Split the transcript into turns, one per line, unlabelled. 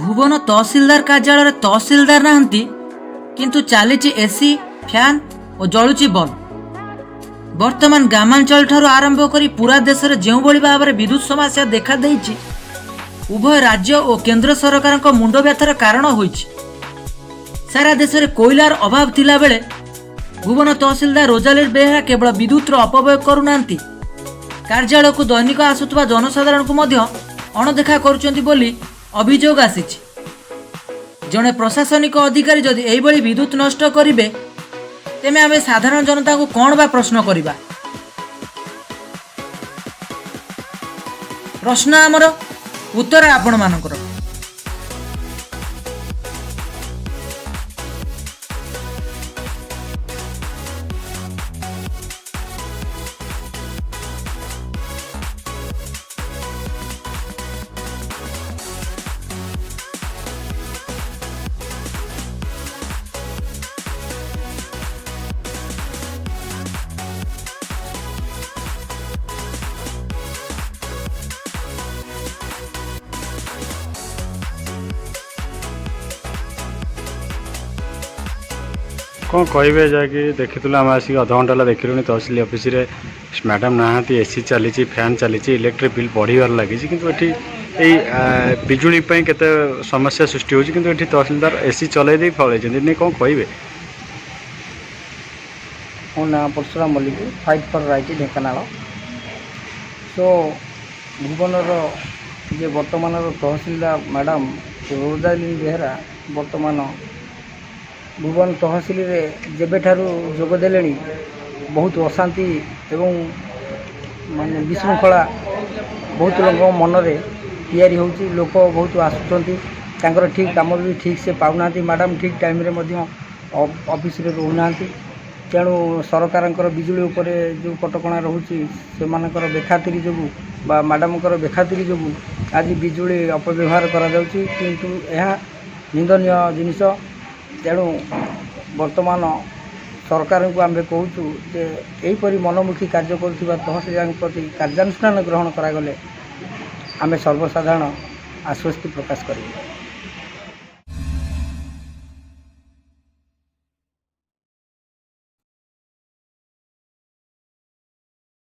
ଭୁବନ ତହସିଲଦାର କାର୍ଯ୍ୟାଳୟରେ ତହସିଲଦାର ନାହାନ୍ତି, କିନ୍ତୁ ଚାଲିଛି ଏସି, ଫ୍ୟାନ୍ ଓ ଜଳୁଛି ବଲ୍ବ। ବର୍ତ୍ତମାନ ଗ୍ରାମାଞ୍ଚଳ ଠାରୁ ଆରମ୍ଭ କରି ପୁରା ଦେଶରେ ଯେଉଁଭଳି ଭାବରେ ବିଦ୍ୟୁତ ସମସ୍ୟା ଦେଖାଦେଇଛି, ଉଭୟ ରାଜ୍ୟ ଓ କେନ୍ଦ୍ର ସରକାରଙ୍କ ମୁଣ୍ଡ ବ୍ୟଥାର କାରଣ ହୋଇଛି। ସାରା ଦେଶରେ କୋଇଲାର ଅଭାବ ଥିଲାବେଳେ ଭୁବନ ତହସିଲଦାର ରୋଜାଲିନ ବେହେରା କେବଳ ବିଦ୍ୟୁତର ଅପବ୍ୟୟ କରୁନାହାନ୍ତି, କାର୍ଯ୍ୟାଳୟକୁ ଦୈନିକ ଆସୁଥିବା ଜନସାଧାରଣଙ୍କୁ ମଧ୍ୟ ଅଣଦେଖା କରୁଛନ୍ତି ବୋଲି ଅଭିଯୋଗ ଆସିଛି। ଜଣେ ପ୍ରଶାସନିକ ଅଧିକାରୀ ଯଦି ଏହିଭଳି ବିଦ୍ୟୁତ ନଷ୍ଟ କରିବେ, ତେବେ ଆମେ ସାଧାରଣ ଜନତାଙ୍କୁ କ'ଣ ବା ପ୍ରଶ୍ନ କରିବା? ପ୍ରଶ୍ନ ଆମର, ଉତ୍ତର ଆପଣମାନଙ୍କର।
କ'ଣ କହିବେ? ଯାଇକି ଦେଖିଥିଲୁ ଆମେ, ଆସିକି ଅଧଘଣ୍ଟା ହେଲା ଦେଖିଲୁଣି। ତହସିଲ ଅଫିସରେ ମ୍ୟାଡ଼ାମ୍ ନାହାନ୍ତି, ଏସି ଚାଲିଛି, ଫ୍ୟାନ୍ ଚାଲିଛି, ଇଲେକ୍ଟ୍ରିକ୍ ବିଲ୍ ବଢ଼ିବାରେ ଲାଗିଛି। କିନ୍ତୁ ଏଠି ଏଇ ବିଜୁଳି ପାଇଁ କେତେ ସମସ୍ୟା ସୃଷ୍ଟି ହେଉଛି, କିନ୍ତୁ ଏଠି ତହସିଲଦାର ଏସି ଚଲେଇ ଦେଇ ପଳେଇଛନ୍ତି। ନେଇ କ'ଣ କହିବେ?
ମୋ ନାଁ Parshuram Mallick, fight for right, Dhenkanal. So ଭୁବନର ଯେ ବର୍ତ୍ତମାନର ତହସିଲଦାର ମ୍ୟାଡ଼ାମ୍ ରୋଜାଲିନ ବେହେରା ବର୍ତ୍ତମାନ ଭୁବନ ତହସିଲରେ ଯେବେଠାରୁ ଯୋଗ ଦେଲେଣି, ବହୁତ ଅଶାନ୍ତି ଏବଂ ମାନେ ବିଶୃଙ୍ଖଳା ବହୁତ ଲୋକଙ୍କ ମନରେ ତିଆରି ହେଉଛି। ଲୋକ ବହୁତ ଆସୁଛନ୍ତି, ତାଙ୍କର ଠିକ୍ କାମ ବି ଠିକ୍ ସେ ପାଉନାହାନ୍ତି। ମ୍ୟାଡ଼ାମ୍ ଠିକ୍ ଟାଇମ୍ରେ ମଧ୍ୟ ଅଫିସରେ ରହୁନାହାନ୍ତି। ତେଣୁ ସରକାରଙ୍କର ବିଜୁଳି ଉପରେ ଯେଉଁ କଟକଣା ରହୁଛି, ସେମାନଙ୍କର ବେଖାତିରି ଯୋଗୁଁ ବା ମ୍ୟାଡ଼ାମଙ୍କର ବେଖାତିରି ଯୋଗୁଁ ଆଜି ବିଜୁଳି ଅପବ୍ୟବହାର କରାଯାଉଛି। କିନ୍ତୁ ଏହା ନିନ୍ଦନୀୟ ଜିନିଷ। ତେଣୁ ବର୍ତ୍ତମାନ ସରକାରଙ୍କୁ ଆମେ କହୁଛୁ ଯେ ଏହିପରି ମନମୁଖୀ କାର୍ଯ୍ୟ କରୁଥିବା ତହସିଲଦାରଙ୍କ ପ୍ରତି କାର୍ଯ୍ୟାନୁଷ୍ଠାନ ଗ୍ରହଣ କରାଗଲେ ଆମେ ସର୍ବସାଧାରଣ ଆଶ୍ୱସ୍ତି ପ୍ରକାଶ କରିବୁ।